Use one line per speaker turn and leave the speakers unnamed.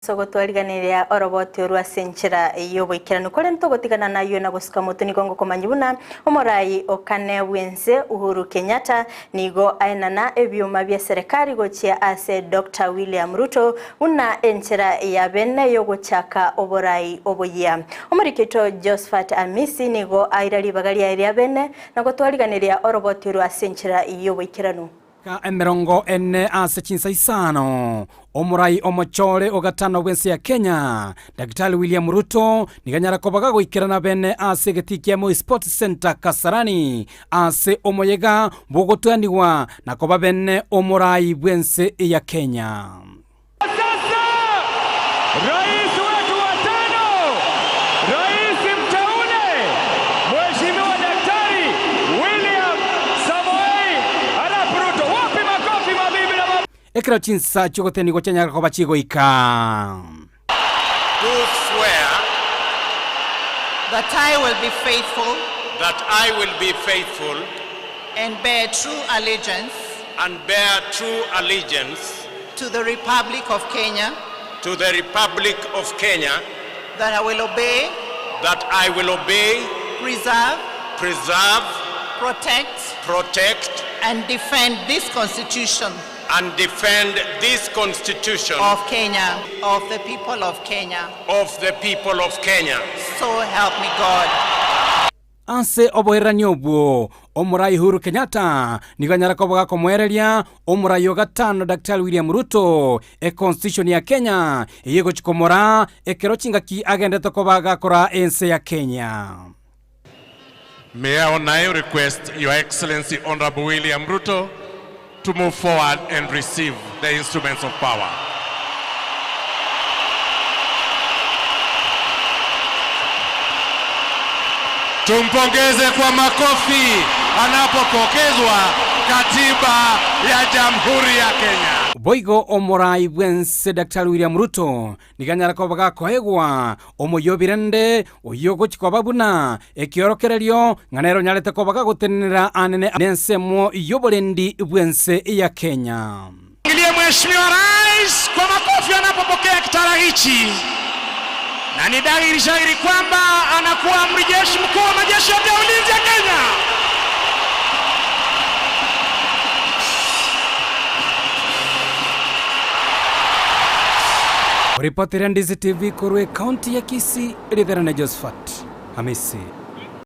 Togotwariganeria oroboti orwo ase enchera y'oboikeranu. Korende togotigana nayio na gosuka motwe nigo ngokomanyia buna omorai o kane bw'ense Uhuru Kenyatta nigo aenana ebioma bia serekari gochia ase Doctor William Ruto buna enchera ya bene y'ogochaka oborai oboyia. Omoriki oito Josphat Amisi nigo aira ribaga riaye ria bene na gotwariganeria oroboti orwo ase enchera y'oboikeranu.
Ka 40 ase chinsa isano, omorai omochore o gatano bw'ense ya Kenya, Daktari William Ruto, nigo anyara koba gagoikerana bene ase egetii kia Moi Sports Centre Kasarani ase omoyega bw'ogotwanigwa na koba bene omorai bw'ense ya Kenya.
Sasa rais wetu wa tano, rais mteule Mheshimiwa Daktari William Samoei Arap Ruto. Wapi makofi mabibi na mabwana?
Ekero chinsa chi'ogotenigwa chianyara koba chigoika.
Do swear.
That I will be faithful.
That I will be faithful.
And bear true allegiance.
And bear true allegiance.
To the Republic of Kenya.
To the Republic of Kenya.
That I will obey.
That I will obey.
Preserve.
Preserve.
Protect.
Protect.
And defend this Constitution.
And defend this Constitution.
Of Kenya. Of the people of Kenya.
Of the people of Kenya.
So help me God.
Ase oboererani obwo, Omorai Uhuru Kenyatta nigo anyare koba gakomoereria omorai o gatano Daktari William Ruto econstitution ya Kenya eyio egochi komoraa ekero chingaki agendete koba gakoraa ense ya Kenya.
May I now request Your Excellency Honorable William Ruto to move forward and receive the instruments of power. Tumpongeze kwa makofi anapopokezwa katiba ya Jamhuri ya Kenya.
Boigo omorai bw'ense Daktari William Ruto nigo anyare koba gakoegwa omoyio o birende oyio ogochia koba buna ekiorokererio ng'a nere onyarete koba gagotenenera anene nensemo y'oborendi bw'ense ya Kenya.
Mshangilie Mheshimiwa Rais kwa makofi anapopokea kitara hichi, na ni dhahiri shahiri kwamba anakuwa amri jeshi mkuu wa majeshi yote ya ulinzi ya Kenya.
Oripotera Ndizi TV korwa ekaunti ya Kisii, Ritherane Josephat Hamisi.